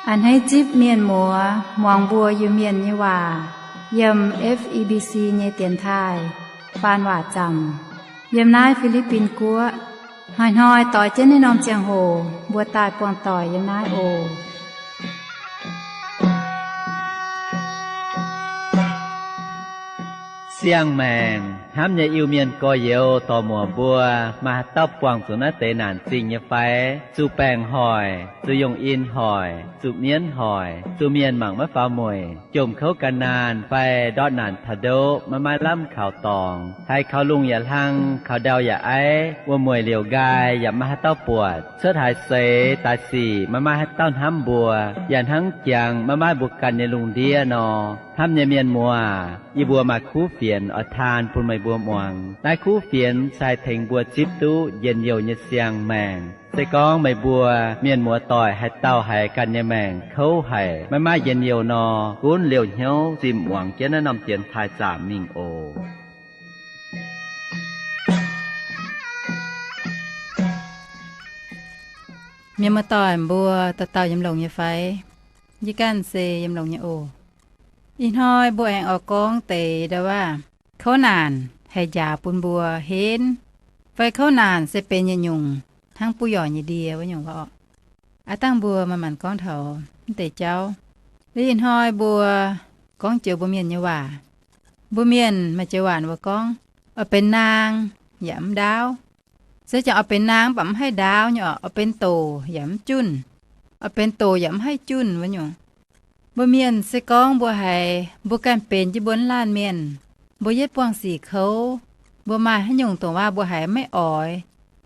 A'hneiv zipv mienh muoz muangx mbuo Iu-Mienh nyei waac yiem F E B C nyei dienx taaih faan waac zaamc yiem naaiv Fi^li^bin Guoqv. Hnoi-hnoi doix jienv naaiv norm ziangh hoc mbuo daaih buangh doic yiem naaiv oc. Siang-maengc hnamv nyei Iu-Mienh gorx-youz dorc-muoc mbuo, maaih haaix dauh buangh zuqc naaiv deix naanc zingh nyei fai? Zuqc baengc hoic, zuqc yungh in hoic, zuqc mienv hoic, zuqc mienh mangc maiv faaux mueic, jomc kouv gan naanh fai ndortv naanc taux ndoqv maiv maaih lamh kaux dorngx, haiz kaux lungh yaac hlang, kaux ndau yaac aiv, wuom-mueic liouc nqaai yaac maiv maaih haaix dauh buatc, cuotv haaix seix daaih sic maiv maaih haaix dauh hnamv mbuo, yaac hnangv jangx maiv maaih mbuo ganh nyei lungh ndiev nor. Hnamv nyei mienh muoz, yie mbuo maaih kuv fienx oix taan bun meih mbuo muangx. Naaiv kuv fienx se haih tengx mbuo zipv duqv njien-youh nyei siang-maengc. Se gorngv meih mbuo mienh muoz doic haaix dauh haiz ganh nyei maengc kouv haic, maiv maaih njien-youh nor, gunv liouh hnyouv zimh muangx jienv naaiv norm dienx taaih zaamc mingh oc. Mienh muoz doic mbuo dauh dauh yiem longx nyei fai? Yie ganh se yiem longx nyei oc. Ih hnoi mbuo aengx oix gorngv deix ndau waac, kouv naanc haih njaaux bun mbuo henv, fai kouv naanc se benx yietc nyungc hnangv buov yorc nyei ndie wuov nyungc waac. Aav dangh mbuo manc-manc gorngv taux mv deix jauv. Ih hnoi mbuo gorngv joux mbuo mienh nyei waac. Mbuo mienh maaih joux waac mbuo gorngv, oix benx naang yaac mv ndaauv. Se jangx oix benx naang mv baac mv haih ndaauv nyei orqc, oix benx doc yaac mv junh, oix benx doc yaac mv haih junh wuov nyungc. Mbuo mienh se gorngv mbuo haiz mbuo ganh benx jienv mbuo wuov laanh mienh, mbuo yietv buangh sic kouv, mbuo maaih haaix nyungc dongh waac mbuo haiz maiv oix,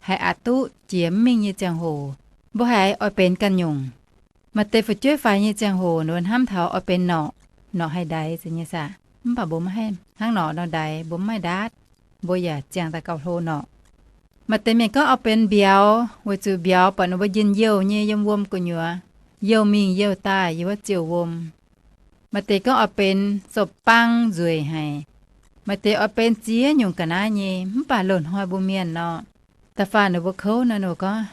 haiz aqc duqv jiex mv mingh nyei ziangh hoc, mbuo haiz oix benx ganh nyungc. Maaih deix fu'jueiv faix nyei ziangh hoc ninh mbuo hnamv taux oix benx norqc, norqc haih ndaix zeiz nyei saah. Mv baac mbuo maiv haih hnangv norqc nor ndaix, mbuo mv maaih ndaatv, mbuo yaac ziangh daaih gauh hlo norqc. Maaih deix mienh gorngv oix benx mbiauz, weic zuqc mbiauz buatc ninh mbuo njien-youh nyei yiem wuom gu'nyuoz, youh mingh youh daaih yiem wuov ziouh wuom. Maaih deix gorngv oix benx sopv-bang nzueic haic. Maaih deix oix benx ziex nyungc ga'naaiv nyei, mv baac loz-hnoi mbuo mienh nor, da'faanh ninh mbuo kouv nor, ninh mbuo gorngv,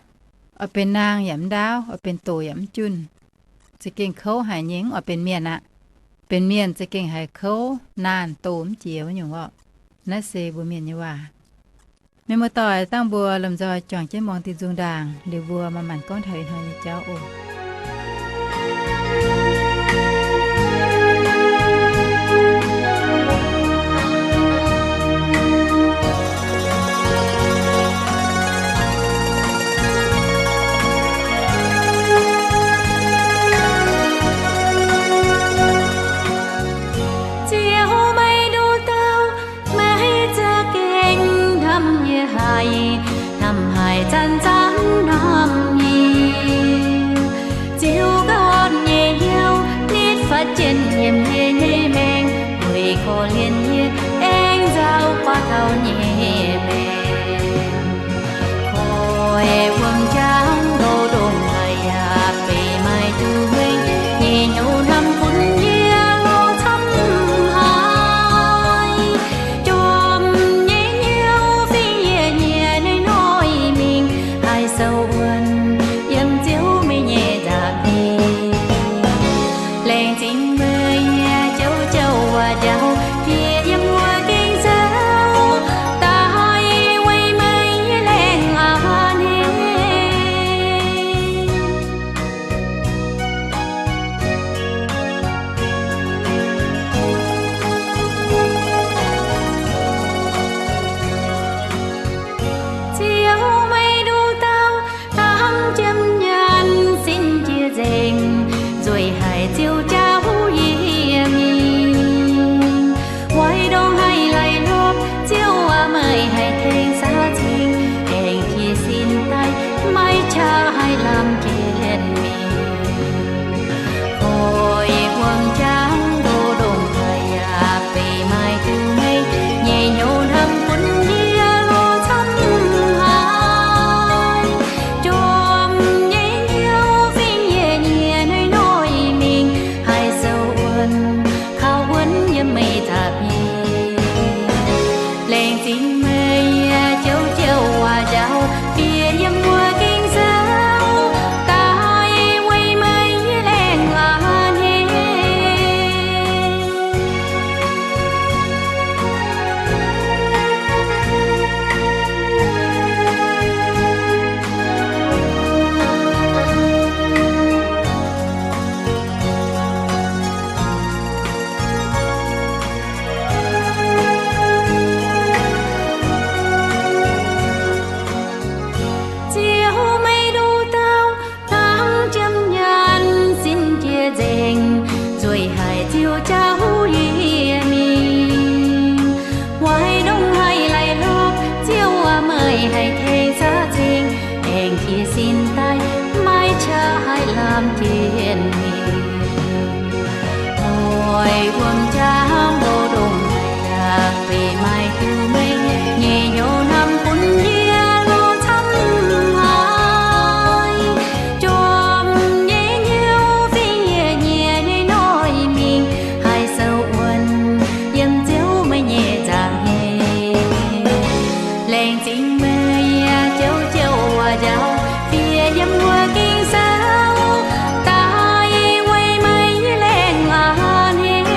oix benx naang yaac mv ndaauv, oix benx doc yaac mv junh. Za'gengh kouv haic nyei, mv oix benx mienh aqv. Benx mienh za'gengh haiz kouv, naanh, doh mv jiex wuov nyungc orqc. Naaiv se mbuo mienh nyei waac. Mienh muoz-doic, dangh mbuo lomh nzoih juangc jienv muangx diuh nzung ndaangc liuz, mbuo manc-manc gorngv taux ih hnoi nyei jauv oc. Ziouv, meih nduqc dauh, meih za'gengh hnamv yie haic, hnamv haic zanc-zanc hnamv yie. Ziouv ganh nyei hnyouv nitv fatv jienv yiem yie nyei maengc, weic korv-lienh yie aengx nzauh buatc taux nyei maengc. Koi wuom-jaang ndoh ndongc haaix yaac beiv maaih duqv mueiz, nyei hnyouv hnamv bun yie lorz camv haic. Jomc nyei hnyouv fingx yie nyei noic mingh, haih sou wuonv yiem Ziouv meih nyei nza'hmien. Laengz zingh meih nyei jauv-jauv waac-njaaux yie yiem wuov gengh zouv daaih, weic meih nyei laengz a'hneiv. Wuom-jaa mbuo ndongc haaix yaac fih maaih diuh mengh nyei hnyouv hnamv bun yie lorz camv haic. Jomc nyei hnyouv fingx yie nyie nyei noic mingh, haih sou wuonv yiem Ziouv meih nyei nza'hmien. Laengz zingh meih, Ziouv, Ziouv wuov njaaux, fiev yiem wuov Ging-Sou daaih weic meih nyei laengz a'hneiv.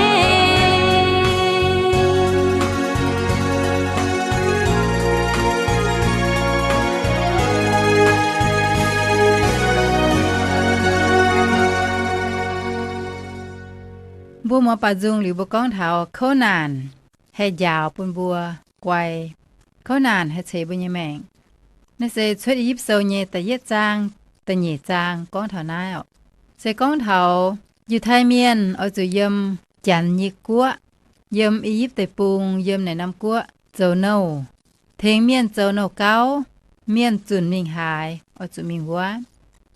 Mbuo muangx baaux nzung liuz, mbuo gorngv taux kouv naanc haih njaaux bun mbuo guai. Kouv naanc haih ceix mbuo nyei maengc. Naaiv se Cuotv I^yipv Sou nyei da'yietv zaang, da'nyeic zaang gorngv taux naaiv oc. Se gorngv taux Yiutai Mienh oix zuqc yiem Janx nyei guoqv, yiem I^yipv Deic-Bung, yiem naaic norm guoqv zoux nouh, tengx mienh zoux nouh gauv. Mienh zunc mingh haaix, oix zuqc mingh wuov.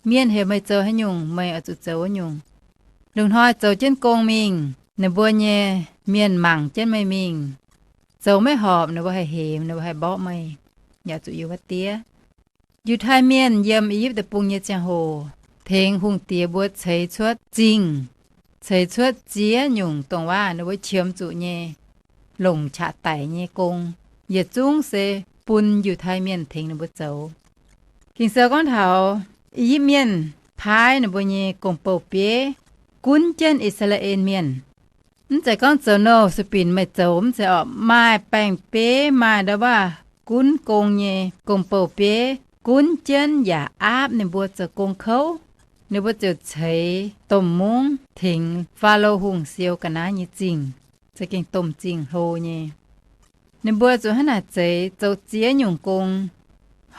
Mienh heuc meih zoux haaix nyungc, meih oix zuqc zoux wuov nyungc. Lungh hnoi zoux jienv gong mingh, ninh mbuo nyei mienh mangc jienv meih mingh. Zoux maiv horpc, ninh mbuo haih hemx, ninh mbuo haih mborqv meih, yaac zuqc yiem wuov diev. Yiutai Mienh yiem I^yipv Deic-Bung nyei ziangh hoc tengx hungh diex mbuo ceix cuotv zingh, ceix cuotv ziex nyungc dongh waac ninh mbuo qiemx zuqc nyei, longc qaqv daic nyei gong, yietc zungv se bun Yiutai Mienh tengx ninh mbuo zoux. Ging-Sou gorngv taux I^yipv Mienh paaiv ninh mbuo nyei gong-bou-bieiv gunv jienv I^saa^laa^en Mienh. Mv zeiz gorngv zoux nouh sueih binc meih zoux, mv zeiz orqc. Maaih baeng-bieiv, maaih ndau waac gunv gong nyei gong-bou-bieiv gunv jienv yaac aapv ninh mbuo zoux gong kouv. Ninh mbuo ziouc ceix domh mungv tengx Faalo Hungh siou ga'naaiv nyei zingh, za'gengh domh zingh hlo nyei. Ninh mbuo zuqc hnangv naaic zeix, zoux ziex nyungc gong,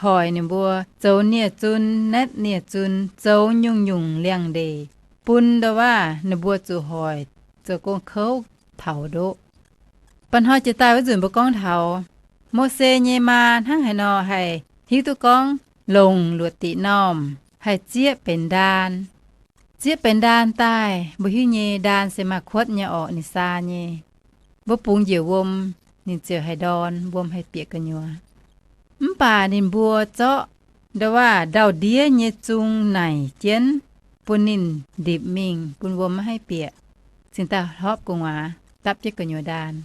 hoic ninh mbuo zoux nie-zun, naetv nie-zun, zoux nyungc-nyungc liangx-ndeic, bun ndau waac ninh mbuo zuqc hoic zoux gong kouv taux ndoqv. Mba'hnoi jiex daaih wuov nzunc mbuo gorngv taux Mose nyei maa hnangv haaix nor haih hiuv duqv gorngv longc luoqc diqc normh haih zieqv benx ndaan. Zieqv benx ndaan daaih, mbuo hiuv nyei ndaan se maaih kuotv nyei orqc, ninh saa nyei. Mbuo bungx njiec wuom, ninh ziouc haih ndorn, wuom haih bieqc gu'nyuoz. Mv baac ninh mbuo zorqv ndau waac ndau-ndiev nyei zung naaic jienv, bun ninh ndipc mingh, bun wuom maiv haih bieqc, cingx daaih hlopv gu'nguaaz dapv jienv gu'nyuoz ndaan.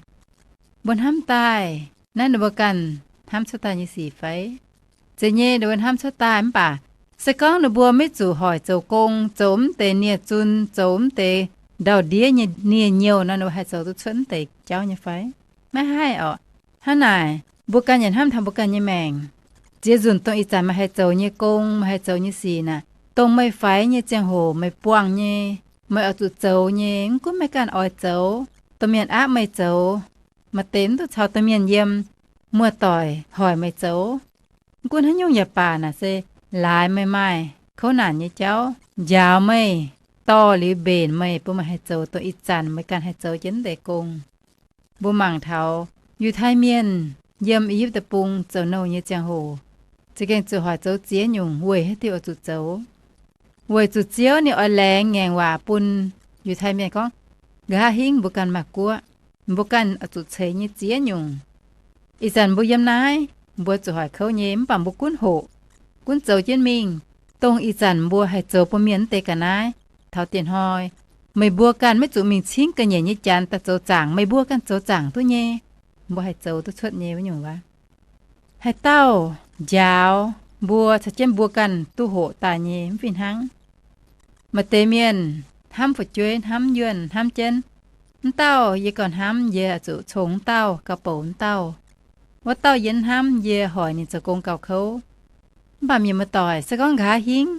Mbuo hnamv daaih naaiv ninh mbuo ganh hnamv cuotv daaih nyei sic fai? Zeiz nyei, ninh mbuo hnamv cuotv daaih. Mv baac se gorngv ninh mbuo maiv zuqc hoic zoux gong, zoux mv deix nie-zun, zoux mv deix ndau-ndiev nyei nie-nyouh nor, ninh mbuo haih zoux duqv cuotv mv deix jauv nyei fai? Maiv haih orqc. Hnangv naaic, mbuo ganh yaac hnamv taux mbuo ganh nyei maengc. Ziex nzunc dongh ih zanc meih haih zoux nyei gong, meih haih zoux nyei sic naaic, dongh meih faix nyei ziangh hoc meih buangh nyei, meih oix zuqc zoux nyei, mv gunv meih ganh oix zoux, domh mienh aapv meih zoux, maaih deix mv duqv caux domh mienh yiem, muoz-doic hoic meih zoux, mv gunv haaix nyungc yaac baac naaic se laaix meih maaih kouv naanc nyei jauv, njaaux meih, dorh liuz mbenc meih, bun meih haih zoux dongh ih zanc meih ganh haih zoux jienv mv deix gong. Mbuo mangc taux Yiutai Mienh yiem I^yipv Deic-Bung zoux nouh nyei ziangh hoc, za'gengh zuqc hoic zoux ziex nyungc weic haaix diuc oix zuqc zoux. Weic zuqc Ziouv ninh oix laengz ngaengc waac bun Yiutai Mienh gorngv, nqa'haav hingv mbuo ganh maaih guoqv, mbuo ganh oix zuqc ceix nyei ziex nyungc. Ih zanc mbuo yiem naaiv, mbuo zuqc hoic kouv nyei, mv baac mbuo gunv hoqc, gunv zoux jienv mingh, dongh ih zanc mbuo haih zoux bun mienh mv deix ga'naaiv. Taux dieh hnoi meih mbuo ganh maiv zuqc mingh cingv ga'nyiec nyei janx daaih zoux zaangc, meih mbuo ganh zoux zaangc duqv nyei. Mbuo haih zoux duqv cuotv nyei wuov nyungc waac. Haaix dauh njaaux mbuo caux jienv mbuo ganh duqv hoqc daaih nyei mv fih hnangv. Maaih deix mienh hnamv fu'jueiv, hnamv yuonh, hnamv jienv, mv dauh yie gauh hnamv, yie zuqc cong mv dauh, gauh bouc mv dauh. Wuov dauh yie hnamv, yie hoic ninh zoux gong gauh kouv. Mv baac mienh muoz-doic, se gorngv nqa'haav hingv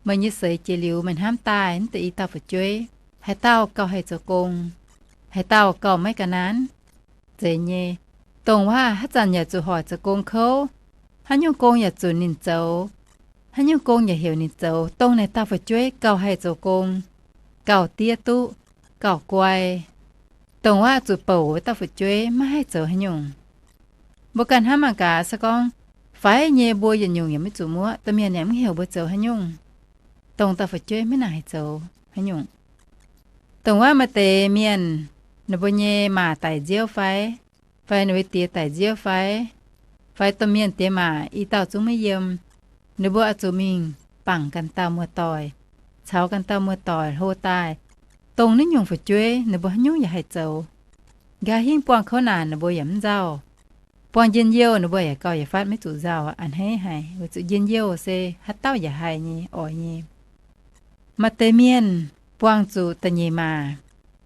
meih nyei seix jiex liuz meih hnamv daaih mv deix i dauh fu'jueiv, haaix dauh gauh haih zoux gong, haaix dauh gauh maiv ga'naanv. Zeiz nyei, dongh waac haaix zanc yaac zuqc hoic zoux gong kouv, haaix nyungc gong yaac zunc ninh zoux, haaix nyungc gong yaac heuc ninh zoux, dongh naaic dauh fu'jueiv gauh haih zoux gong, gauh diev duqv, gauh guai. Dongh waac zuqc bouc wuov dauh fu'jueiv maiv haih zoux haaix nyungc. Mbuo ganh hnamv mangc gaax, se gorngv faix nyei mbuo yietc nyungc yaac maiv zuqc muoqv, domh mienh yaac mv heuc mbuo zoux haaix nyungc. Dongh dauh fu'jueiv maiv nangc haih zoux haaix nyungc. Dongh waac maaih deix mienh ninh mbuo nyei maac daic nziouv fai, fai ninh mbuo diex daic nziouv fai, fai domh mienh diex maac i dauh zungv maiv yiem, ninh mbuo oix zuqc mingh bangc ganh dauh muoz-doic, caux ganh dauh muoz-doic hlo daaih, dongh naaiv nyungc fu'jueiv ninh mbuo haaix nyungc yaac haih zoux. Nqa'haav hingv buangh kouv naanc ninh mbuo yaac mv nzauh. Buangh njien-youh ninh mbuo yaac gauh yaac fatv maiv zuqc nzauh a'hneiv haic, weic zuqc njien-youh se haaix dauh yaac haih nyei, oix nyei. Maaih deix mienh buangh zuqc da'nyeic maac,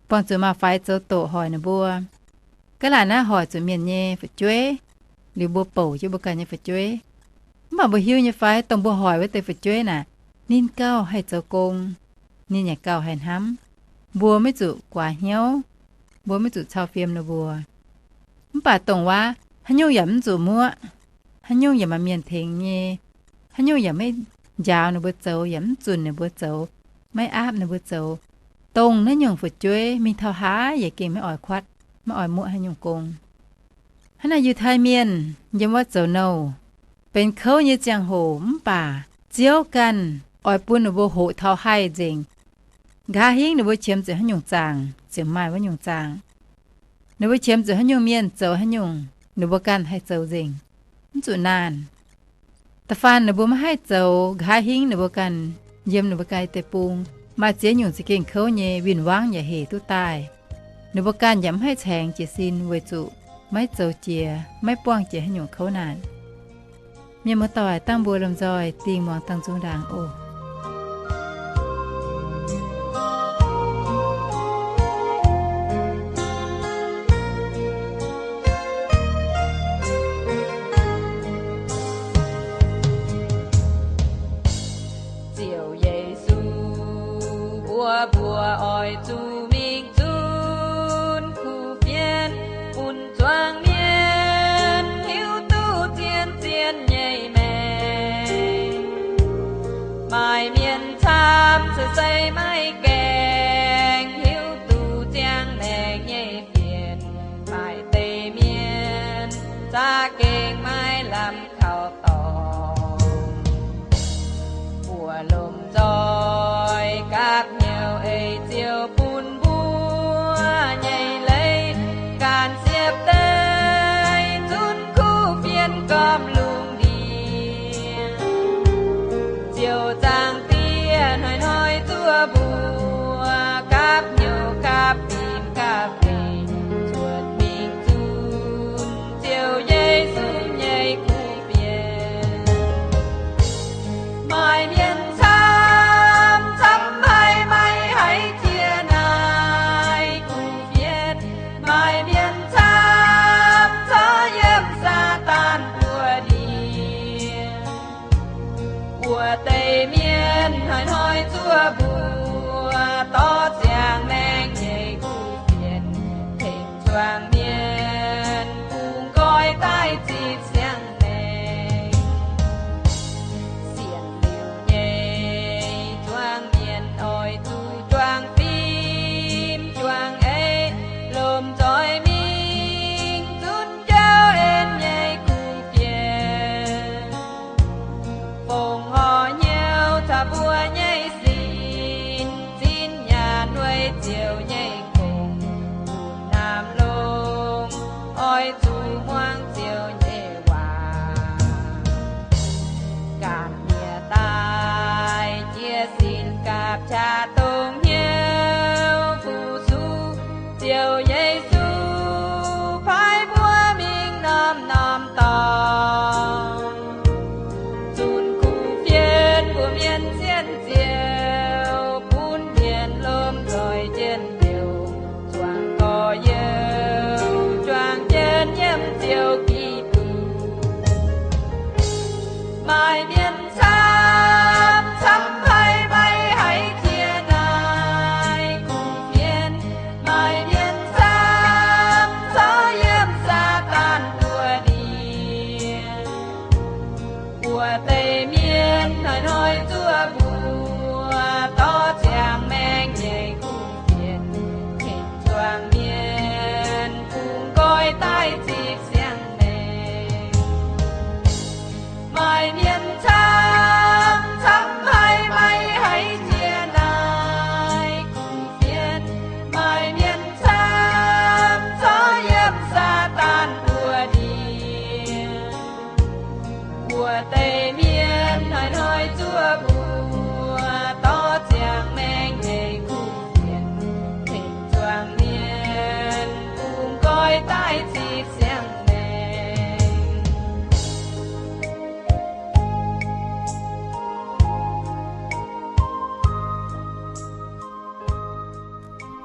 buangh zuqc maaih faix zoux doqc hoic ninh mbuo. Ga'laaic naaiv hoic zuqc mienh nyei fu'jueiv, liuz mbuo bouc jienv mbuo ganh nyei fu'jueiv. Mv baac mbuo hiuv nyei fai, dongh mbuo hoic wuov deix fu'jueiv naaic, ninh gauh haih zoux gong, ninh yaac gauh haih hnamv. Mbuo maiv zuqc guaax hnyouv, mbuo maiv zuqc cau fiem ninh mbuo. Mv baac dongh waac haaix nyungc yaac mv zuqc muoqv, haaix nyungc yaac maaih mienh tengx nyei, haaix nyungc yaac maiv njaaux ninh mbuo zoux, yaac mv zunc ninh mbuo zoux, maiv aapv ninh mbuo zoux, dongh naaiv nyungc fu'jueiv mingh taux haaix yaac gengh maiv oix kuatv, maiv oix muoqv haaix nyungc gong. Hnangv naaic Yiutai Mienh yiem wuov zoux nouh, benx kouv nyei ziangh hoc mv baac Ziouv ganh oix bun ninh mbuo hoqc taux haih nzengc. Nqa'haav hingv ninh mbuo qiemx zuqc haaix nyungc zaangc, ziouc maaih wuov nyungc zaangc. Ninh mbuo qiemx zuqc haaix nyungc mienh zoux haaix nyungc, ninh mbuo ganh haih zoux nzengc, mv zuqc naanh. Da'faanh ninh mbuo maiv haih zoux, nqa'haav hingv ninh mbuo ganh yiem ninh mbuo ganh deic-bung maaih ziex nyungc za'gengh kouv nyei win-wangv yaac hec duqv daaih. Ninh mbuo ganh yaac mv haih caengx jiez sin weic zuqc maiv zoux jiex, maiv buangh jiex haaix nyungc kouv naanc. Mienh muoz-doic, dangh mbuo lomh nzoih dingh muangx dangh nzung ndaangc oc. Ziouv Yesu mbuox mbuo oix zuqc mingh zunv kuv fienx, bun zuangx mienh hiuv duqv zien-zien nyei maengc. Maaih mienh camv se sei maiv gaengh hiuv duqv ziangh maengc nyei fienx. Maaih deix mienh za'gengh maiv lamh kaux dorngx. Mbuo lomh nzoih gapv hnyouv ei Ziouv bun mbuo nyei leiz ganh siepv deix zunv kuv fienx gormx lungh ndiev. Ziouv Zaangc Diex hnoi-hnoi zuov mbuo gapv hnyouv gapv fim gapv fingx cuotv mingh zunv Ziouv Yesu nyei kuv fienx. Maaih mienh camv, camv haic maiv haih jiex naaiv kuv fienx. Maaih mienh camv corc yiem Saadaan buoz-ndiev. Wuov deix mienh hnoi-hnoi zuov mbuo dorh ziangh maengc nyei kuv fienx, tengx zuangx mienh bungx nqoi daaih zipv siang-maengc. Sienx liuz nyei zuangx mienh oix zuqc juangc fim juangc eix, lomh nzoih mingh zunv Ziouv en nyei kuv fienx. Fongc horc hnyouv caux mbuo nyei sin, zinh nyaanh weic Ziouv nyei kongx, bun naamh longx oix zuqc muangx Ziouv nyei waac. Ganh mienh daaih jiez sin gapv qaqv dongh hnyouv fu-sux, Ziouv Yesu paaiv mbuo mingh norm-norm dorngx. Zunc kuv fienx mbuox mienh zien Ziouv, bun mienh lomh nzoih jienv Ziouv, zuangx gorx-youz juangc jienv yiem Ziouv Giduc. Maaih mienh camv, camv haic maiv haih jiex naaiv kuv fienx. Maaih mienh camv,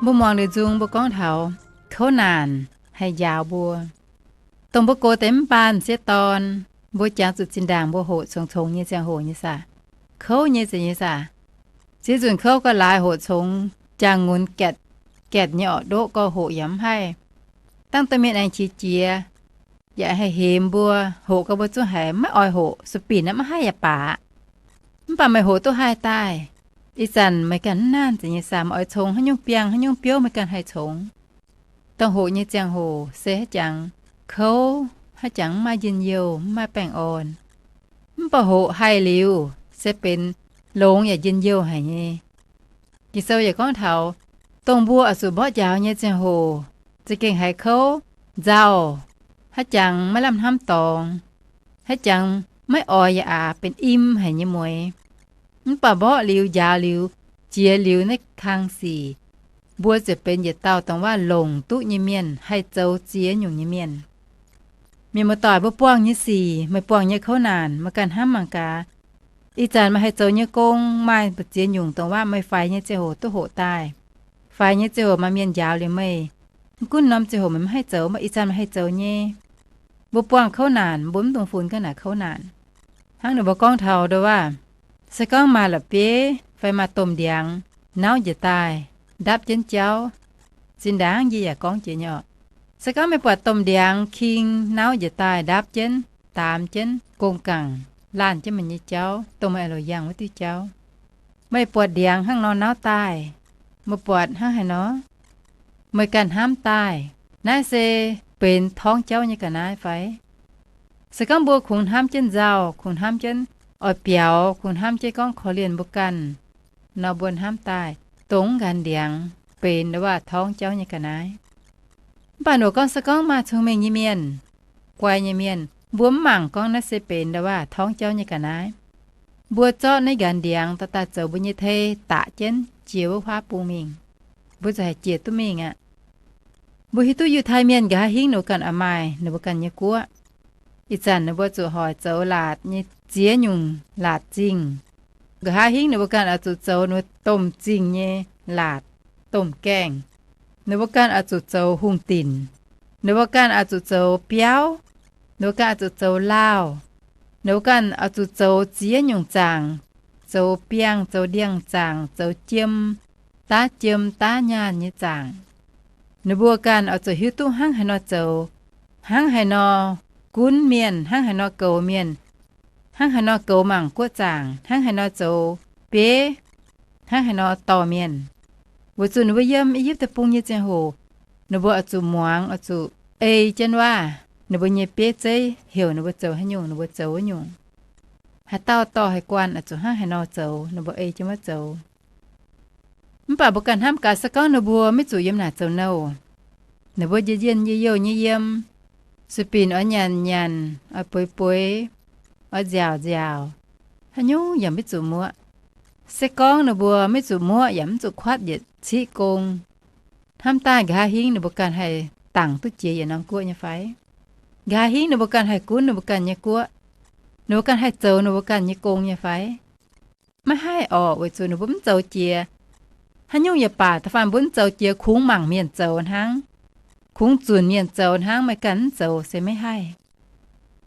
Mbuo muangx liuz nzung mbuo gorngv taux kouv naanc haih njaaux mbuo. Dongh mbuo gox deix mv baac m'sieqv dorn, mbuo jangx zuqc zinh ndaangc mbuo hoqc congx-congx nyei ziangh hoc nyei saah, kouv nyei zeiz nyei saah. Ziex nzunc kouv gauh laaix hoqc congx, jangx-ngunx gaetc, gaetc nyei orqc ndoqv gauh hoqc yaac mv haih. Dangh domh mienh aengx qiex jiez, yaac haih hemx mbuo, hoqc gau mbuo zungv haiz maiv oix hoqc, sueih binc naaiv maiv haih yaac baac. Mv baac meih hoqc duqv haih daaih. Ih zanc meih ganh mv naanh zeiz nyei saah, meih oix congx haaix nyungc biangh haaix nyungc biouv meih ganh haih congx. Dongh hoqc nyei ziangh hoc se haaix jangx kouv, haaix jangx mv maaih njien-youh, mv maaih baengh orn. Mv baac hoqc haih liuz se benx longx yaac njien-youh haic nyei. Ging-Sou yaac gorngv taux dongh mbuo oix zuqc mborqv njaaux nyei ziangh hoc, za'gengh haiz kouv, nzauh, haaix jangx maiv lamh hnamv dorngx, haaix jangx maiv oix yaac aax benx im haic nyei mueix. Mv baac mborqv liuz, njaaux liuz, jiex liuz naaiv kang sic, mbuo ziouc benx yietc dauh dongh waac longc duqv nyei mienh, haih zoux ziex nyungc nyei mienh. Mienh muoz-doic, mbuo buangh nyei sic, meih buangh nyei kouv naanc, meih ganh hnamv mangc gaax. Ih zanc meih haih zoux nyei gong maaih mbu'ziex nyungc dongh waac meih faix nyei ziangh hoc duqv hoqc daaih. Faix nyei ziangh hoc maaih mienh njaaux liuz meih. Mv gunv norm ziangh hoc meih maiv haih zoux, mv baac ih zanc meih haih zoux nyei. Mbuo buangh kouv naanc, mbuo mv dungx funx ga'naaiv kouv naanc. Hnangv ninh mbuo gorngv taux ndo waac, se gorngv maaih la'bieiv fai maaih domh ndiangx nauv njiec daaih ndapv jienv jauv, zinh ndaangc yie yaac gorngv jiex nyei oc. Se gorngv meih buatc domh ndiangx king nauv njiec daaih ndapv jienv, daamx jienv, gong-gaangc laanh jienv meih nyei jauv, dongh meih oix longc yangh wuov diuh jauv, meih buatc ndiangx hnangv nor nauv daaih, meih buatc hnangv haaix nor? Meih ganh hnamv daaih, naaiv se benx torngv jauv nyei ga'naaiv fai? Se gorngv mbuo kungx hnamv jienv nzauh, kungx hnamv jienv oix biaux, kungx hnamv jienv gorngv korv-lienh mbuo ganh nor, mbuo hnamv daaih dongh nqanx ndiangx benx ndo waac torngv jauv nyei ga'naaiv. Mv baac ninh mbuo gorngv se gorngv maaih cong-mengh nyei mienh, guai nyei mienh, mbuo mv mangc gorngv naaiv se benx ndo waac torngv jauv nyei ga'naaiv. Mbuo zorqv naaiv nqanx ndiangx daaih daaih zoux mbuo nyei tei daqc jienv jiex wuov huaav bung mingh, mbuo ziouc haih jiex duqv mingh aqv. Mbuo hiuv duqv Yiutai Mienh nqa'haav hingv ninh mbuo ganh oix maaih ninh mbuo ganh nyei guoqv. Ih zanc ninh mbuo zuqc hoic zoux laatc nyei ziex nyungc laatc zingh. Nqa'haav hingv ninh mbuo ganh oix zuqc zoux ninh mbuo domh zingh nyei laatc, domh gaengh. Ninh mbuo ganh oix zuqc zoux hungh dinc. Ninh mbuo ganh oix zuqc zoux biauv. Ninh mbuo ganh oix zuqc zoux laauh. Ninh mbuo ganh oix zuqc zoux ziex nyungc zaangc, zoux biangh, zoux ndiangx-zaangc, zoux jiem, daav jiem daav nyaanh nyei zaangc. Ninh mbuo ganh oix zuqc hiuv duqv hnangv haaix nor zoux, hnangv haaix nor gunv mienh, hnangv haaix nor goux mienh, hnangv haaix nor goux mangc guoqv zaangc, hnangv haaix nor zoux bieiv, hnangv haaix nor dorh mienh. Weic zuqc ninh mbuo yiem I^yipv Deic-Bung nyei ziangh hoc, ninh mbuo oix zuqc muangx, oix zuqc ei jienv waac, ninh mbuo nyei bieiv zeiv heuc ninh mbuo zoux haaix nyungc, ninh mbuo zoux wuov nyungc. Haaix dauh dorh haaix guanh oix zuqc hnangv haaix nor zoux, ninh mbuo ei jienv wuov zoux. Mv baac mbuo ganh hnamv gaax, se gorngv ninh mbuo maiv zuqc yiem naaic zoux nouh, ninh mbuo njien-youh nyei yiem, sueih-binc oix nyanc nyanc, oix bueix bueix, oix nziaauc nziaauc, haaix nyungc yaac maiv zuqc muoqv. Se gorngv ninh mbuo maiv zuqc muoqv yaac mv zuqc kuatv yietc ciqv gong, hnamv daaih nqa'haav hingv ninh mbuo ganh haih dangc duqv jiex yietc norm guoqv nyei fai? Nqa'haav hingv ninh mbuo ganh haih gunv ninh mbuo ganh nyei guoqv, ninh mbuo ganh haih zoux ninh mbuo ganh nyei gong nyei fai? Maiv haih orqc, weic zuqc ninh mbuo mv zoux jiex. Haaix nyungc yaac baac, da'faanh mbuo mv zoux jiex, kungx mangc mienh zoux hnangv, kungx zunc mienh zoux hnangv, meih ganh mv zoux se maiv haih.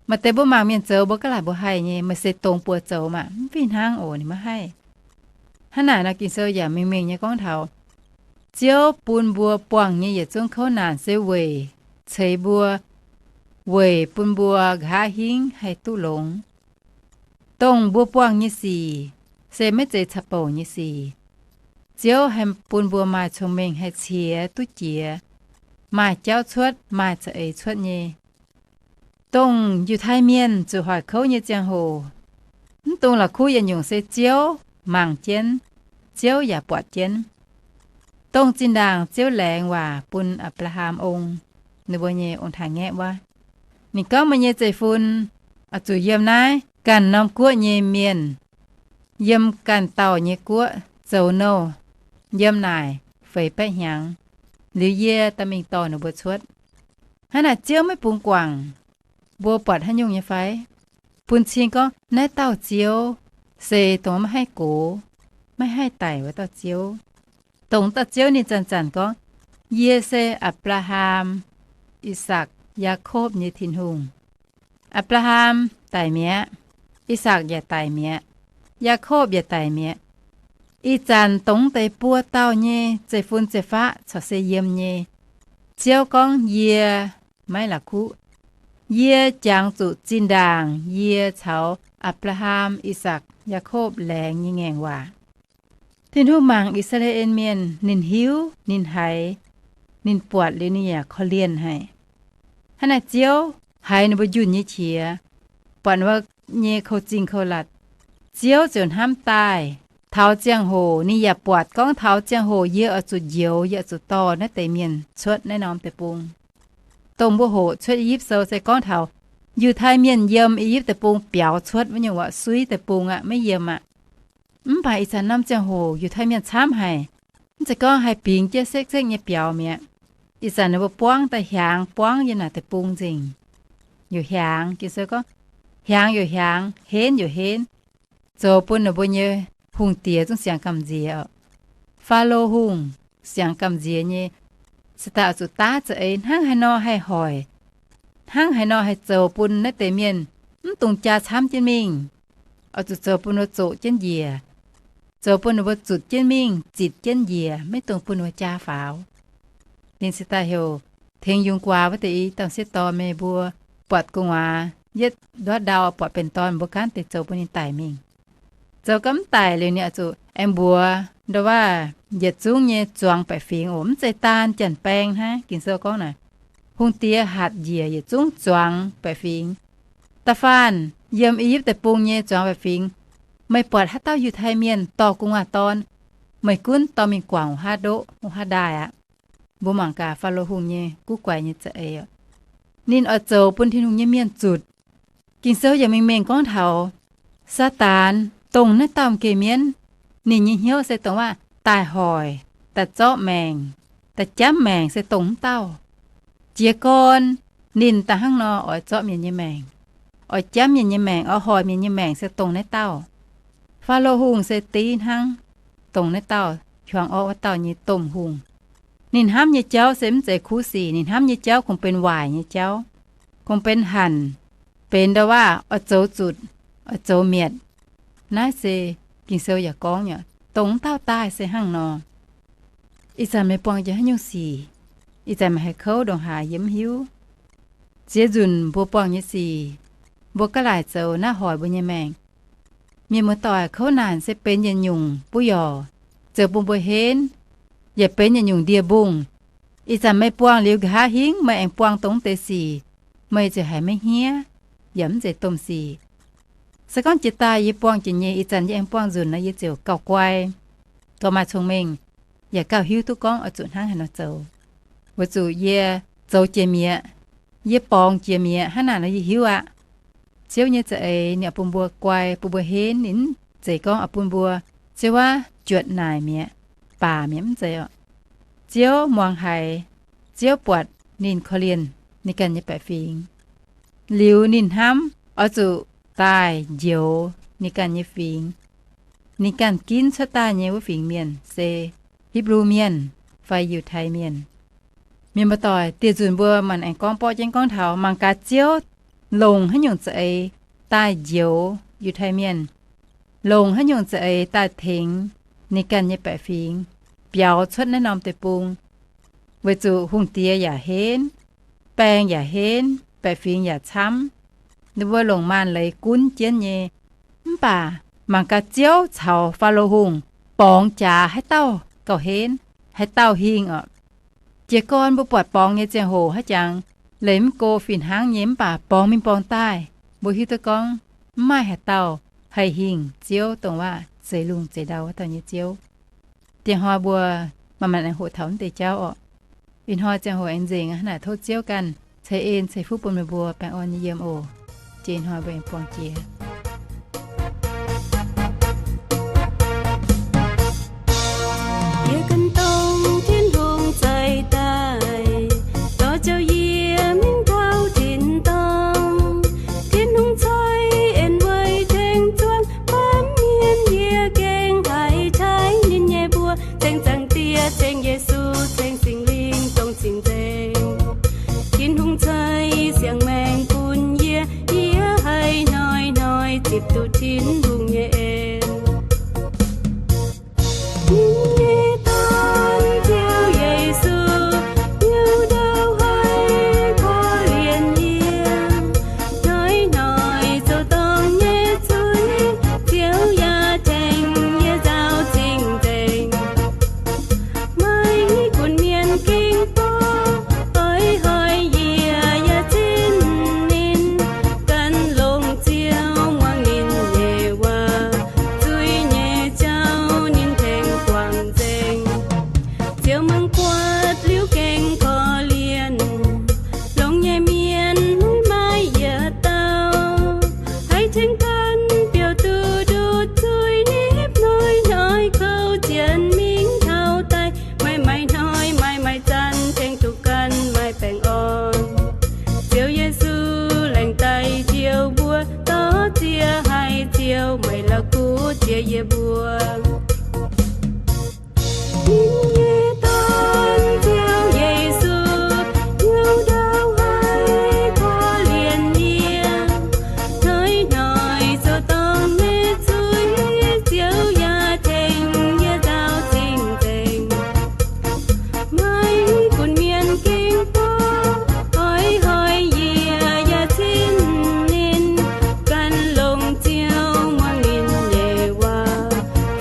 Maaih deix mbuo mangc mienh zoux, mbuo ga'laaic mbuo haih nyei, meih se dongz buoz zoux maah, mv fih hnangv oc, ninh maiv haih. Hnangv naaic nor, Ging-Sou yaac mingh mingh nyei gorngv taux Ziouv bun mbuo buangh nyei yietc zungv kouv naanc se weic ceix mbuo, weic bun mbuo nqa'haav hingv haih duqv longx. Dongh mbuo buangh nyei sic se maiv zeiz caqv-bouc nyei sic. Ziouv haih bun mbuo maaih cong-mengh haih ciex duqv jiex, maaih jauv cuotv, maaih za'eix cuotv nyei. Dongh Yiutai Mienh zuqc hoic kouv nyei ziangh hoc, mv dungx la'kuqv yietc nyungc se Ziouv mangc jienv, Ziouv yaac buatc jienv. Dongh zinh ndaangc Ziouv laengz waac bun Apc^laa^ham ong, ninh mbuo nyei ong-taaix-ngaeqv wuov, ninh gorngv, meih nyei zeiv-fun oix zuqc yiem naaiv ganh norm guoqv nyei mienh, yiem ganh dauh nyei guoqv zoux nouh, yiem naaic feix baeqv hnyangx, liuz yie daaih mingh dorh ninh mbuo cuotv. Hnangv naaic Ziouv maiv bungx guangc. Mbuo buatc haaix nyungc nyei fai? Bun cing gorngv naaiv dauh Ziouv se dongh maiv haih gox, maiv haih daic wuov dauh Ziouv. Dongh dauh Ziouv ninh zanc-zanc gorngv, Yie se Apc^laa^ham, I^sakc, Yaakopv nyei Tin-Hungh. Apc^laa^ham daic mi'aqv. I^sakc yaac daic mi'aqv. Yaakopv yaac daic mi'aqv. Ih zanc dongh deix buo dauh nyei zeiv-fun zeiv-faqv corc se yiem nyei. Ziouv gorngv, Yie maiv la'kuqv. Yie jangx zuqc zinh ndaangc yie caux Apc^laa^ham, I^sakc, Yaakopv laengz nyei ngaengc waac. Tin-Hungh mangc I^saa^laa^en Mienh, ninh hiuv, ninh haiz, ninh buatc liuz ninh yaac korv-lienh haic. Hnangv naaic Ziouv haiz ninh mbuo njunh nyei qiex, buatc ninh mbuo nyei kouv-zingh kouv-latc. Ziouv ziouc hnamv daaih, taux ziangh hoc ninh yaac buatc gorngv taux ziangh hoc yie oix zuqc njoux, yie oix zuqc dorh naaiv deix mienh cuotv naaiv norm deic-bung. Dongh mbuo hoqc Cuotv I^yipv Sou se gorngv taux Yiutai Mienh yiem I^yipv Deic-Bung biaux cuotv wuov nyungc waac, suiv deic-bung aqv, maiv yiem aqv. Mv baac ih zanc norm ziangh hoc Yiutai Mienh camv haic. Mv zeiz gorngv haih bingx jienv sekv-sekv nyei biaux mi'aqv. Ih zanc ninh mbuo buangv daaih hiaangx buangv yiem naaic deic-bung nzengc. Youc hiaangx, Ging-Sou gorngv, hiaangx youc hiaangx, henv youc henv, zoux bun ninh mbuo nyei hungh diex zungv siangx gamh nziex oc. Faalo Hungh siangx gamh nziex nyei, se daaih oix zuqc daav za'eix hnangv haaix nor haih hoic, hnangv haaix nor haih zoux bun naaiv deix mienh mv dungx jaa camv jienv mingh. Oix zuqc zoux bun ninh mbuo zoqc jienv njiec, zoux bun ninh mbuo zutc jienv mingh, zitc jienv njiec, maiv dungx bun ninh mbuo jaa faaux. Ninh se daaih heuc tengx yungz guaax wuov deix i dauh sieqv dorn, Meih mbuo buatc gu'nguaaz yietv ndortv ndau buatc benx dorn, mbuo gaanv deix zoux bun ninh daic mingh. Zoux gau mv daic liuz, ninh oix zuqc aengx mbuox ndau-waav yietc zungv nyei zuangx baeqc fingx oc. Mv zeiz daan janx-baeng hnangv. Ging-Sou gorngv naaic, hungh diex hatc njiec yietc zungv zuangx baeqc fingx. Da'faanh yiem I^yipv Deic-Bung nyei zuangx baeqc fingx, meih buatc haaix dauh Yiutai Mienh dorh gu'nguaaz dorn, meih gunv dorh mingh guangc wuov haav ndoqv wuov haav ndaaih aqv. Mbuo mangc gaax Faalo Hungh nyei guv guaix nyei za'eix oc. Ninh oix zoux bun Tin-Hungh nyei mienh zutc. Ging-Sou yaac mingh mengh gorngv taux Saadaan, dongh naaiv dauh m'geh mienv, ninh nyei hnyouv se dongh waac daaih hoic, daaih zorqv maengc, daaih jamv maengc se dongh wuov dauh. Jiez gorn ninh daaih hnangv nor oix zorqv mienh nyei maengc, oix jamv mienh nyei maengc, oix hoic mienh nyei maengc se dongh naaiv dauh. Faalo Hungh se div hnangv, dongh naaiv dauh hiuang orqv wuov dauh nyei domh hungh. Ninh hnamv nyei jauv se mv zeiz kuv sic. Ninh hnamv nyei jauv kungx benx waaic nyei jauv, kungx benx hanc, benx ndau-waav oix zoux zutc, oix zoux mietc. Naaiv se Ging-Sou yaac gorngv nyei, dongh wuov dauh daaih se hnangv nor. Ih zanc meih buangh jiex haaix nyungc sic? Ih zanc meih haih kouv ndongc haaix yie mv hiuv. Ziex nzunc mbuo buangh nyei sic, mbuo gaav laaic zoux naaiv hoic mbuo nyei maengc. Mienh muoz-doic, kouv naanc se benx yietc nyungc buv youc, zoux bun mbuo henv, yaac benx yietc nyungc ndie-mbungh. Ih zanc meih buangh liuz nqa'haav hingv meih aengx buangh dongh deix sic, meih ziouc haiz maiv hniev, yaac mv zeiz domh sic. Se gorngv jiex daaih yie buangh jiex nyei, ih zanc yie aengx buangh nzunc nor, yie ziouc gauh guai, gauh maaih cong-mengh, yaac gauh hiuv duqv gorngv oix zuqc hnangv haaix nor zoux. Weic zuqc yie zoux jiex mi'aqv. Yie borngz jiex mi'aqv. Hnangv naaic nor yie hiuv aqv. Ziouv nyei za'eix ninh oix bun mbuo guai, bun mbuo henv. Ninh mv zeiz gorngv oix bun mbuo Ziouv aav juotc naaic mi'aqv, baac mi'aqv, mv zeiz oc. Ziouv muangx haiz, Ziouv buatc ninh korv-lienh ninh ganh nyei baeqc fingx. Liuz ninh hnamv oix zuqc daaih njoux ninh ganh nyei fingx. Ninh ganh ginv cuotv daaih nyei wuov fingx mienh se Hipv^lu Mienh fai Yiutai Mienh. Mienh muoz-doic, dieh nzunc mbuo maanc aengx gorngv borqv jienv gorngv taux mangc gaax Ziouv longc haaix nyungc za'eix daaih njoux Yiutai Mienh, longc haaix nyungc za'eix daaih tengx ninh ganh nyei baeqc fingx biaux cuotv naaiv norm deic-bung. Weic zuqc hungh diex yaac henv, baeng yaac henv, baeqc fingx yaac camv, ninh mbuo longc maanc leiz gunv jienv nyei. Mv baac mangc gaax Ziouv caux Faalo Hungh borngz jaax haaix dauh gauh henv, haaix dauh hingh oc. Jiez gorn mbuo buatc borngz nyei ziangh hoc haaix jangx, leiz mv go fih hnangv nyei, mv baac borngz mingh borngz daaih, mbuo hiuv duqv gorngv mv maaih haaix dauh haih hingh Ziouv, dongh waac zeix lungh zeix ndau wuov dauh nyei Ziouv. Dieh hnoi mbuo manc-manc aengx hoqc taux naaiv deix jauv orqc. Ih hnoi ziangh hoc aengx nzengc aqv. Hnangv naaic tov Ziouv ganh ceix en ceix fuqv bun meih mbuo baengh orn nyei yiem oc. Jiex ih hnoi mbuo aengx buangh jiex. Yie ganh dongh Tin-Hungh za'eix daaih, dorh ziouc yie mingh taux tin-dorngh. Tin-Hungh ceix en weic tengx zuangx baamh mienh, yie gengh haiz taaih ninh nyei mbuox ceng zaangc Diex. zipv duqv Tin-Hungh nyei en. Ninh nyei Dorn, Ziouv Yesu, hnyouv ndau haiz korv-lienh yie. Hnoi-hnoi zoux dorngc nyei zuiz, Ziouv yaac tengx yie nzaaux cing-nzengc. Maaih gunv mienh ging bov, oix hoic yie yaac zinh ninh. Gan longx Ziouv muangx ninh nyei waac, zuiz nyei jauv ninh tengx guangc nzengc. Ziouv mangc buatc liuz gengh korv-lienh, longx nyei mienh maiv maaih yietc dauh haih tengx ganh biouv duqv nduqc zuiz nipv hnoi-hnoi kouv jienv mingh taux daaih. Maaih maaih hnoi, maaih maaih zanc tengx duqv ganh maaih baengh orn. Ziouv Yesu laengz daaih njoux mbuo, zorqv ziex haiz Ziouv maiv la'kuqv jiex yie mbuo. Ninh nyei Dorn, Ziouv Yesu, hnyouv ndau haiz korv-lienh yie. Hnoi-hnoi zoux dorngc nyei zuiz, Ziouv yaac tengx yie nzaaux cing-nzengc. Maaih gunv mienh ging bov, oix hoic yie yaac zinh ninh. Gan longx Ziouv muangx ninh nyei waac,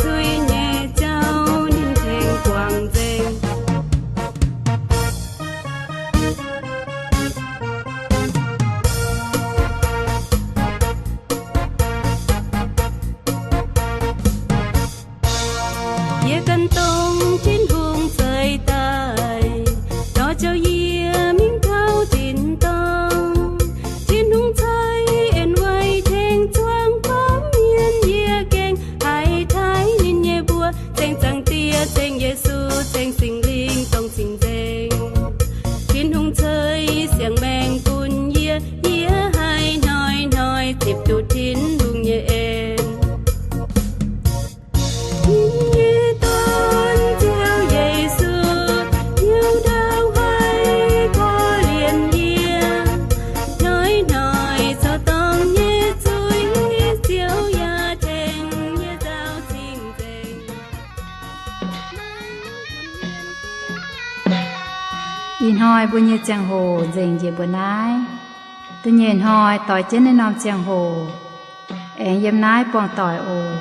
zuiz nyei jauv ninh tengx guangc nzengc. Yie gan dongh Tin-Hungh ceix daaih, nor ziouc yie mingh taux tin-dorngh. Tin-Hungh ceix en weic tengx zuangx gormx mienh, yie gengh haih taaih ninh nyei mbuox. Ceng Zaangc Diex, ceng Yesu, ceng Singx Lingh dongh cing-nzengc. Tin-Hungh ceix siang-maengc bun yie, yie haih hnoi-hnoi zipc duqv Tin-Hungh nyei en. Ninh nyei Dorn, Ziouv Yesu, hnyouv ndau haiz korv-lienh yie. Hnoi-hnoi zoux dorngc nyei zuiz, Ziouv yaac tengx yie nzaaux cing-nzengc. Ih hnoi mbuo nyei ziangh hoc nzengc njiec mbuo naaiv. Da'nyeic hnoi doix jienv naaiv norm ziangh hoc aengx yiem naaiv buangh doic oc.